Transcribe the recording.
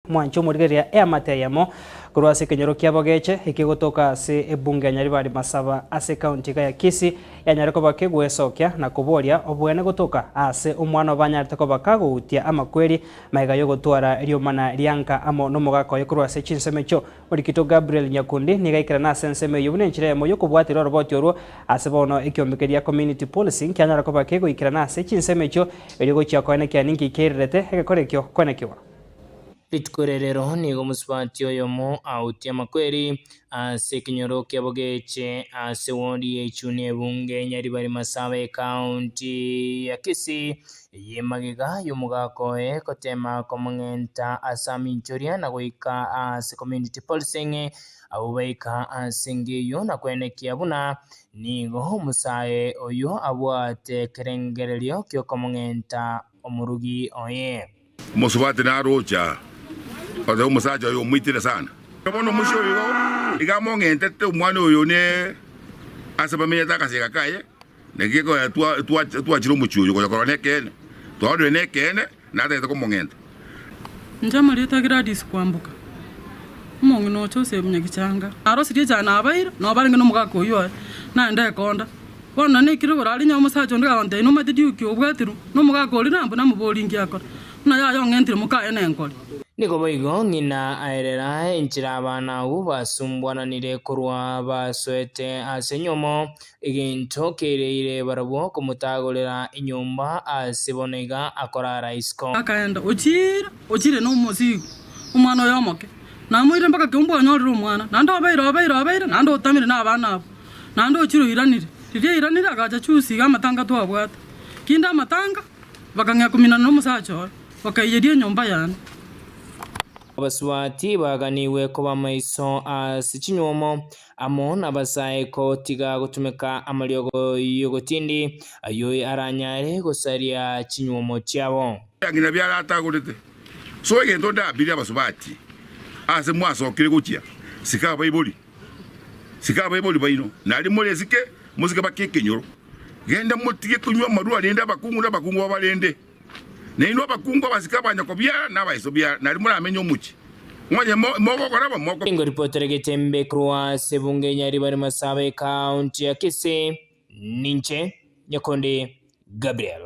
Mwanche omorigereria eamate eyemo korwa ase ekenyoro kia Bogeche ekegotoka ase ebunge ya Nyaribari Masaba ase ekaunti iga ya Kisii yanyare koba kegwesokia na koboria oboene gotoka ase omwana obanyarete koba kagoutia amakweri magega yogotwara riomana rianka amo nomogaka oye korwa ase chinsemo echio. Morikito Gabriel Nyakundi nigo aikerana ase ensemo eyio buna enchera eyemo yokobwatera oroboti orwo ase bono ekiombe keria Community Policing kianyara koba kegoikerana ase chinsemo echio erio gochia koenekia ninki keirerete egekora ekio koenekiwa. Rituko rerero nigo omosubati oyomo autie amakweri ase ekenyoro kia Bogeche ase wodi ya Ichuni ebunge Nyaribari Masaba ekaunti ya Kisii eye magega y'omogaka oye gotema komong'enta ase aminchoria na goika ase community policing abwo baika ase enga eyio na kwenekia buna nigo omosae oyio abwate ekerengererio ki'okomong'enta omorugi oye. Omosubati naroche aa, gose omosacha oyo omoitire sana. Bono omoisia oyo igo iga among'entete omwana oyo one ase bamenyete akasiga kaye, naki ekogera twa twa twachire omochie oyo gocha korora nekeene, twarorire nekeene, natagete komong'enta. Inche amarieta Gladys Kwamboka, omong'ina o Joseph Nyagichanga. Narosirie echae nabaire, nabo barenge nomogaka oyio oye, naende ekonda. Bono naneikire igoro aria onye omosacha onde gagontebia, Nomanyete Duke obwatirwe nomogaka oria nambu namoborie inki akora, buna yaya ong'entire mokaye nenkori. Nigo boigo ng'ina aerera enchera abana abwo basumbwananire korwa basoete ase enyomo, egento kereire barabwo komotagorera enyomba ase bono iga akorara isiko. Akaenda, ochiire, ochiire nomosigo, omwana oye omoke. Namoirire mpaka keumbu onyorire omwana, naende obeire, obeire, obeire, naende otamire nabana abwo. Naende ochire oiranire. Riria airanire agacha chusi iga amatanga twabwate. Kinde amatanga, bakang'ea kominana nomosacha oye, bakaiyeria enyomba yane. Abasubati baganigwe koba amaiso ase chinywomo amo nabasae kotiga gotumeka amariogo y'ogotindi, ayio aranyare gosaria chinywomo chiabo. Ng'ina biara atagorete. So egento ndabirie abasubati ase mwasokire gochia, sika abaibori. Sika abaibori baino, nario moresike, mosike bake ekenyoro. Genda motige konywa amarwa, rende abakungu na abakungu babarende. Na inwe abakungu abasike abanyakobiara na abaisobiara, nario moramenye omochie. Onye mogokora bo, moko. Ngoripotere Getembe korwa ase ebunge Nyaribari Masaba ekaunti ya Kisii, ninche Nyakundi Gabriel.